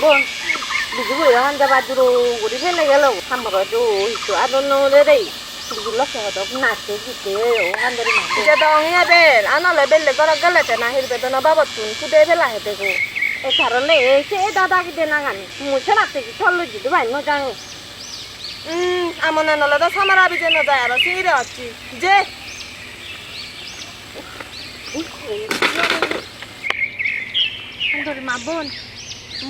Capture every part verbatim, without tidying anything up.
Bon, biju boyo hanja bajuro guri pele gelo. Hamoro jo hissu adon no de dei. Biju lokke hodok nache gitte o handori mande. Je dong ye bel, anole belle gorok gele te na hirbe dono babottun kude pela hede go. E karone e se dada gide nagani. Mui se natte ki tollo jidu bai no jangi. Hmm, amone nole do samara bije no jai aro singire hocchi. Je. Handori ma bon,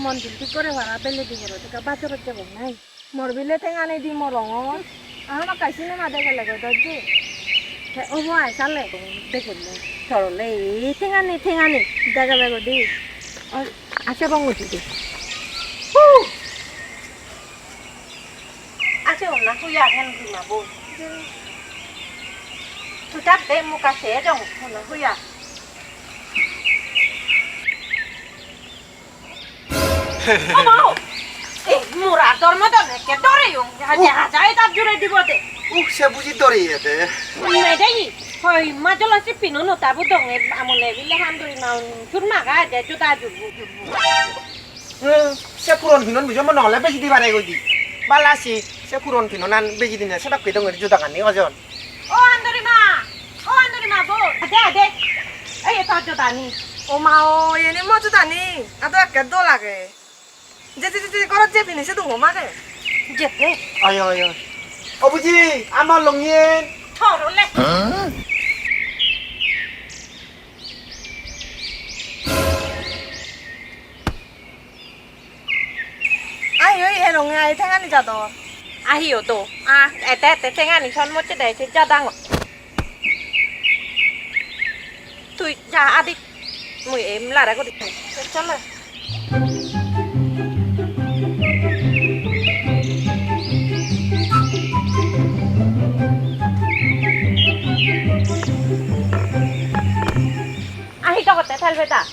mondir thik gore para bele di gore, teka bajarot jebong nai. Mor bile tengani di morongor. Ahama kai sinema degele goi dojje. Te obo ai sale degem mui. Torole tengani, tengani dega bego di. Oi, ase bongo di. Hu! Ase onna hui agen rima bo. Tutak de muka se jong onna hui a. Obo! Ei, mura dormo don ekke doreyong. Haja, haja, eta jure dibo de. Uh, se buji doreye de. Medei, hoi, majola si pino no tabu donge, amone bile handuri maun, sur maga de, juda jurbu, jurbu. Hmm, se puron pinon bujo mo nole beji di bare goi di. Bala si, se puron pinonan beji dine, se dokke dongeri juda gani ojon. O Andori ma! O Andori ma bo! Ade, ade! Ei, e tor jodani. O ma o, iyeni mo jodani. Ado ekke dol age. Je, je, je, je, gorot je pini se dungo mage. Jette. Ayo, ayo. O buji, ama longiyen. Tor ole. Ai, oi, herong ai, tengani jador. Ahi o do. Ah, ete, ete, tengani son mocche de, se jadang. Tui ja, adi. Mui em lare guri. Chalo. Ahi to gotte thelbe ta.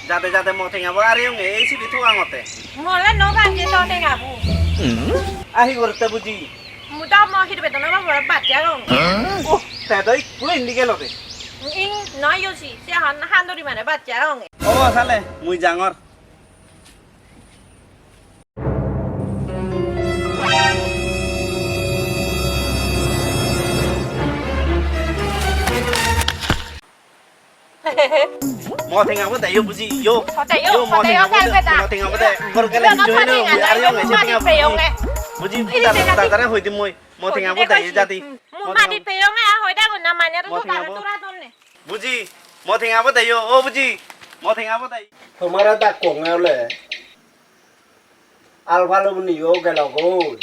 Jade jade mo tengabo areyonge, ei sibe tugangotte. Mole no ganje to tengabo. Ahi gorotte buji. Mu do mo hirbe dono babore bacche agong. Oh, te do ikku indi gelo de. Ing, no yosi, se han handori mane bacche agong. Obo sale, mui jangor. Mo tengabo de yo buji yo. Hote yo, yo, mo hote yo, tengabo de, kalbe da. Mo tengabo de. Gor gele yo, no enjoy no, thane, ari yo, no, mari peyonge. Buji, ini buta, tengah buta, tare hoi di moi. Mo tengabo de, jadi. Mo mari peyonge, a hoi da gonna mane to mo tengabo. Buji, mo tengabo de yo, o buji. Mo tengabo de. Tomare dakkonge ole. Alpalomuni yo gelogoi.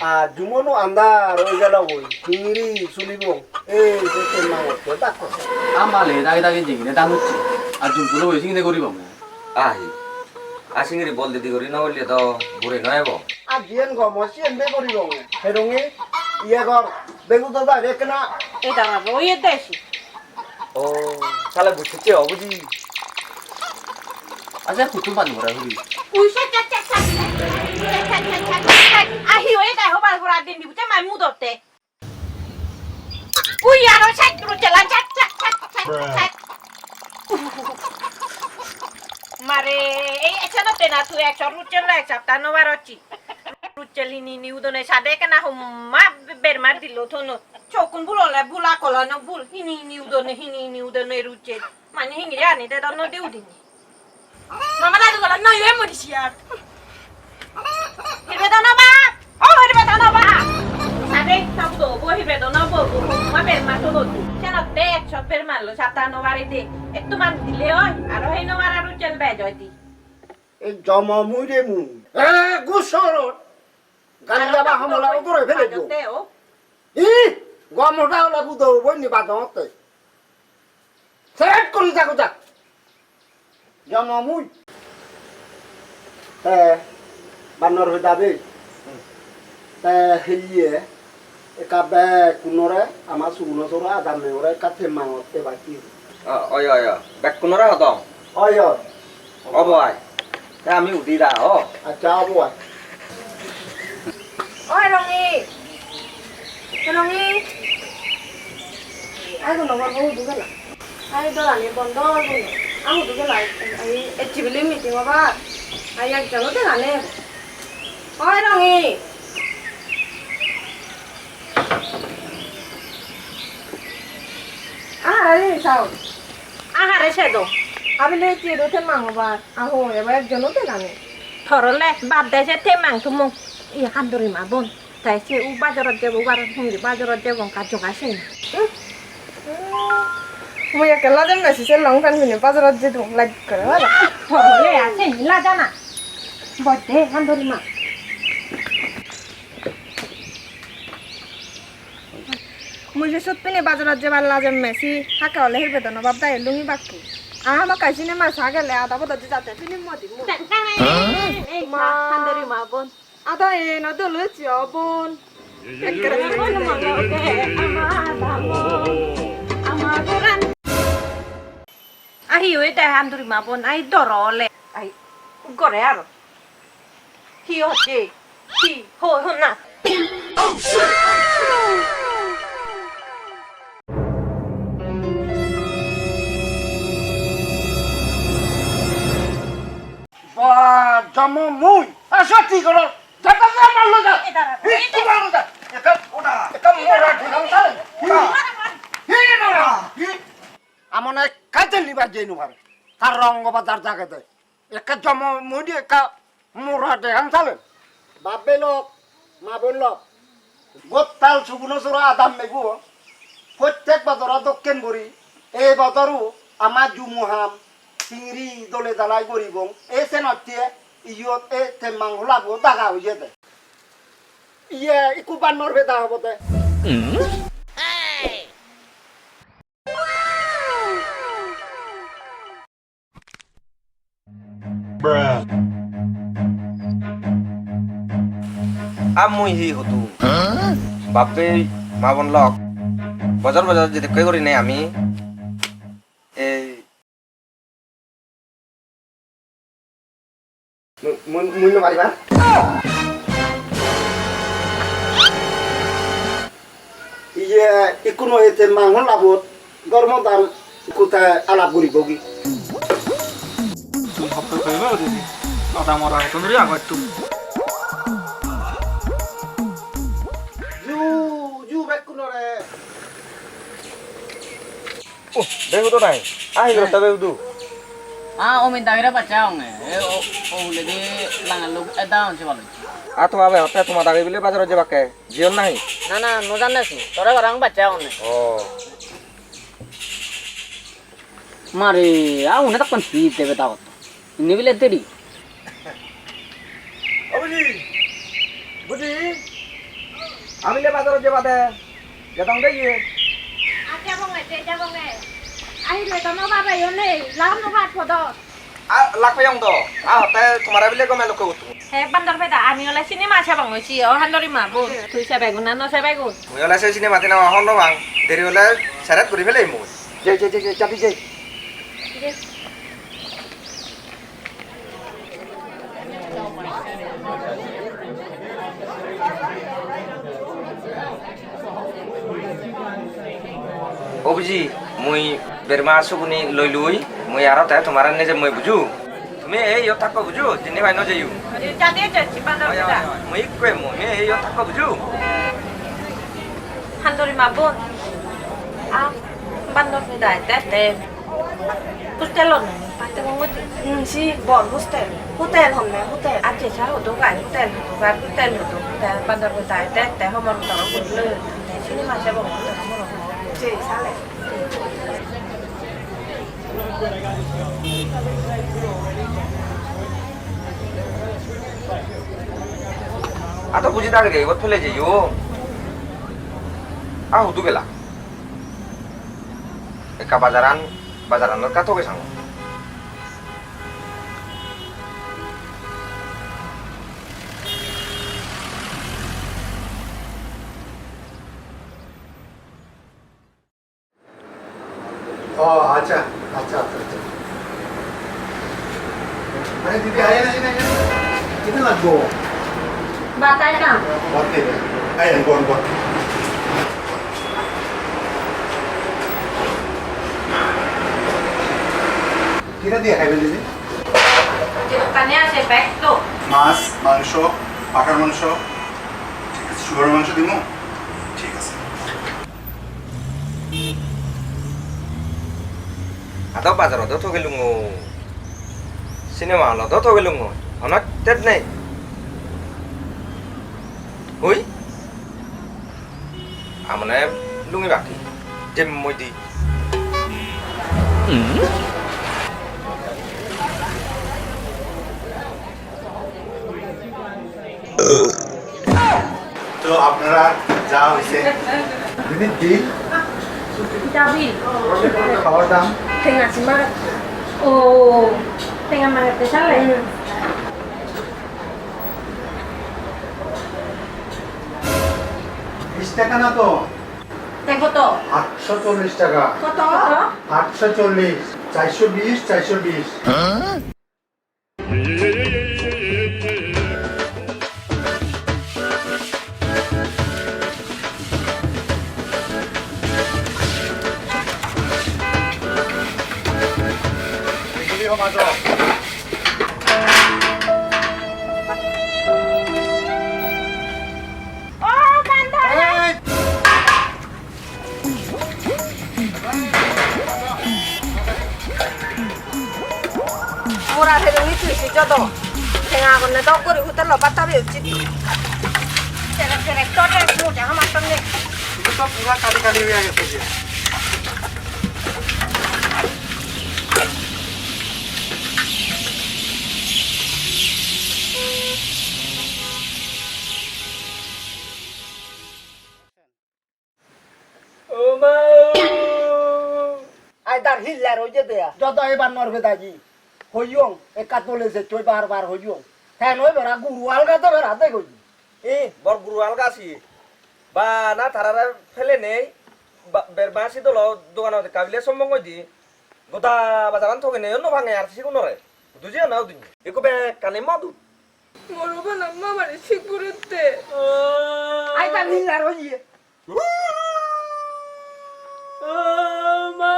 Ar jumono andar oi gelogoi. Hingiri sulibong. Ei, se te mangotte dakko. Amale dagi dagi jingine danucche. Ar jumpulo oi jingine guribong. Ahi. Ar singiri bol didi guri no holle do guri no ebo. Ar jiyen gomo siyen be guribong. Herongi iye gor. Begu do dagi ekkena. Ei dara ro iye desi. O, sale bucche che o buji. Acha kutu pani bora huri. Ui, sat, sat, sat, sat. Sat, sat, sat, sat, sat. Ahi, oi, dai, hobar, hobar, din di, bucche, mai mudotte. Ui, aro sat, ru, chelan, sat, sat, sat, sat, sat. Mare, ei, eksan otte na, tui eksan ruchel, ek sapta no barocchi. Ruchel hini, hini udone sade ekkena homma bermar dillo thono. Sokkun bul ole bul, akol ole bul. Hini hini udone, hini hini udone rucche. Mane hingiri ani dedon noi de udine. Mama dadu gola noi we mori siar. Hirbe dono bap. O hirbe dono bap. Sade sabu do bo hirbe dono bo bo. Ma ber ma to do. Seno de ekso ber ma lo sapta no bari de. Ektu man dile oi. Aro hei no mara ruchel bej oi di. E jomo mui re mui. E gusoro. Gari jaba hamala o dore fele do. Te o. Ih, gom hoda hola budo bonni badongotte. Set kori jago jak. Jomo mui. Te, banor hoda be. Te, hiye, ekka bekkunore, ama suguno sora adamme ore ekka temmangotte bacchi. O, oi, oi, oi. Bekkunore hodong? Oi, oi. Obo ai. Te ami udi da, o. Accha, obo ai. Oi, Rongi. Rongi. Ai, kono gorbo hudu gela? Ai, dorani bondo oi kono. Ai, hudu gela? Ai, H C B meeting obar. Ai, ekjono dega nei. Oi, Rongi. Ahare sao. Ahare sedo. Abile ecche do temmang obar. Aho, eba ekjono dega nei. Torole, bad de se temmang tummong. Iye, Handuri ma bon. Te se u bazarot jebo, ubar hundi bazarot jebo, ka joga sei na. Mui ekke lajem na, se long pant pini bazarot jedung, laj gore bana. Torole ase ni lajana. Bodde Handuri ma. Mui je suit pini bazarot jebar lajem mesi, hakke ole hirbe dono bab dai lungi bakku. Aha hamakkai cinema sa gele ada bodot jejate film modi mu. Ei ma. Handuri ma bon. Ada eno dol oye o bon. Ekkere. Ama damo. Ama goran. Ahi oi de Handuri ma bon, ai doro ole. Ai gore aro. Hi hocche? Hi? Hoi honna. Ba, jamo mui. A, soti goro. Ja, ja, ja, marlo ja. Hi, tu marlo ja. Ekka, ekka mora dilang sale. Hi? Hi mora? Hi? Amone ekka jeli ba jenu bar. Tar rong ba jar jage de. Ekka jomo mudi ekka mura degang salen. Bap bhei lok, ma bon lok. Gottal Suguno sora adam megu. Prottek bojoro dokken guri ei bojoru ama jumu ham singri dole dalai guribong. Ei senotte iyot ei temmang hulabo daga oyede. Iye ikku bannor peda obode. A mui hi hudu? Bap bhei ma bon lok, bojor bojor jedokke gurinei ami ei Mu-, mu-, mui no paribar. Iye, ikku no ete manghol labot, gormo dan ikku te alap guribogi. Tui hoppa pebe odi. Ada mora itu nuri agak tu. Ju, ju bekkunore. Oh, begu to nai. Ahi goro ta begu du. Ah, omin dagire bacche agonge. E o, o huledi langal luk edda on se balo. A toma be hotte toma dagi bile bazarot jebakke. Jiyon nahi? Na, na, no janne si. Tore barang bacche agonge. Oh. Mare, a une takkon hi debe dagot. Inni bile deri. O buji, buji, ami le bazarot jebade, jedong de ye. Acha bonge, te ja bonge. Ahi le dono baba yo nei, lam no bat podo. A, lak peyong do. A, hotte tomare bile gome lokke gotto. He bandor peda, ami ole cinema sabong oi si, o Handori ma bon. Tui sabegun na no sabegun? Mui ole se cinema tinema hobor no pang. Deri ole seret guri pelei mui. Je, je, je, je, jadi je. O buji, mui berma suguni loi lui, mui aro te tomare neje mui buju. Tumi ei iyot thakko buju, jinni pai no jeyo. Jadi jadi bandor peda. Mui ikko mui ei iyot thakko buju. Handori ma bon. A bandor peda ete ete. Hostel on, patte gong oi. Hmm, si bor hostel. Hotel honne, hotel. Ar je sa hodo gai, hotel hodo gai, hotel hodo. Te bandor peda ete ete homor hodo guri loi. Te sini mase bor hodo homor hodo. Je sale. Ato buji dagede, ibot pele jeyo. A hudu gela? Ekka bajaran, bajaranot ekka toge sango. O, accha, accha, accha, accha. আরে দিদি, আয়, আয়, আয়, আয়। কিতা লাগবো? বাতাই না। বাতাই না। আয়, আয়, বল, বল। কিতা দিয়া খাইবে দিদি? যেখানে আছে ব্যাগ তো। মাছ, মাংস, পাঠার মাংস, ঠিক আছে, শুয়োরের মাংস দিমু? ঠিক আছে। Ado bazarot do thogelungo. Cinema hall-ot do thogelungo. Hono tet nei. Hui? Amane lungi baki. Jemmoi di. তো আপনারা যা হইছে, দিদি, বিল? কিতা বিল? খাওয়ার দাম? টেঙা চিমা। ও, টেঙা মারতে চালে? বিশ টাকা না তো। তে কত? আটশো চল্লিশ টাকা। কত? আটশো চল্লিশ, চারশো বিশ, চারশো বিশ। Mora pheroni tui si jodo. Tenga agonne dok guri hotel-ot bhat habei ucche di. Sere sere to dress muje hamattonne. Idu to pura kali kali oye gese je. O ma! Ai dar hillar oye de ya. Jodo ebar nor bedaji. Hoyong, ekka dole je tui bar bar hoyong. Te noi bera guru alga de bera de goi. E, bor guru alga si. Ba na tarare pele nei. Ba, ber ba si dolo doganot ekka bile sombong goi di. Goda bajaran thogene yo no bhange ar sigunore. Udu je na udun. Ekko bekkani modu. Moro bana mamare sik gurette. Ai ta nillar oye.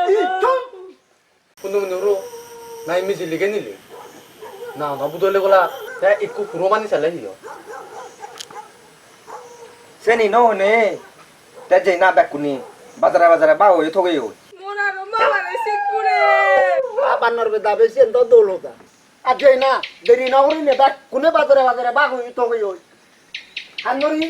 Hi, thum. Kundu kundu ro, nai mijili genili. Na, na budole gola, te ikku kuro mani sale hi o. Seni no hone, te jei na bekkuni, bajare bajare ba oi thoge oi. Mor aro mamare sik gure. A banor be dabe sien to dolo da. Ar jei na, deri no gurinei bekkune bajare bajare bag oye toge oi. Hangori,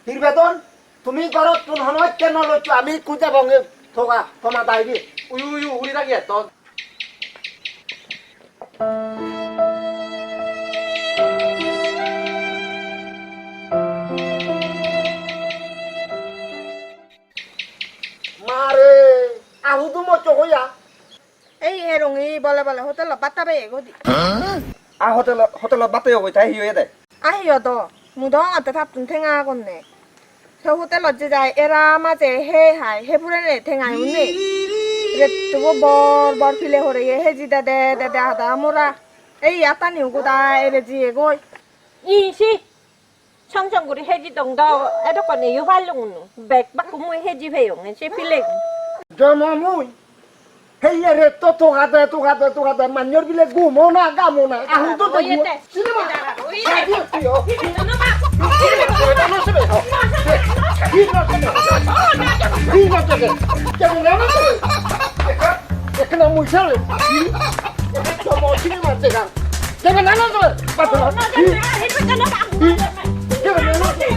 hirbedon, tumi gorottun hono ecche no loccho, ami ikku jebonge toga, toma daibi. Uyu, uyu, uri ragi etton. Mare, ahudu moccho hoya. Ei erungi bole bole hotelot bhat habeye goi di. A hotel, hotelot bhat habeye goi, te hi oyede? A hi odo? Mui do hongotte tattun tenga agonne. Se hotelot je jai era maje he hai, he purene tenga une. Rettubo bor bor pile horeye heji dede dede ada mora. Ei attani uguda ere jiye goi. Isi. Song song guri heji dong do, edokkon eyo pallung unu. Bek bakku mui heji peyonge se pileng. Jomo mui. Heye re to togade, togade, togade, manyor bile gumo na, gamo na. Ahun to oye degmo. Te. Cinema. Oye te. Haji otiyo. Cinema. Hi no sebe? Hi no sebe? Hi no sebe? Kebe na no sebe? Ekka, ekka na mui sebe. Hi? Ekka jomo cinema dega. Kebe na no sebe? Patro. Hi? Hi? Kebe na no sebe?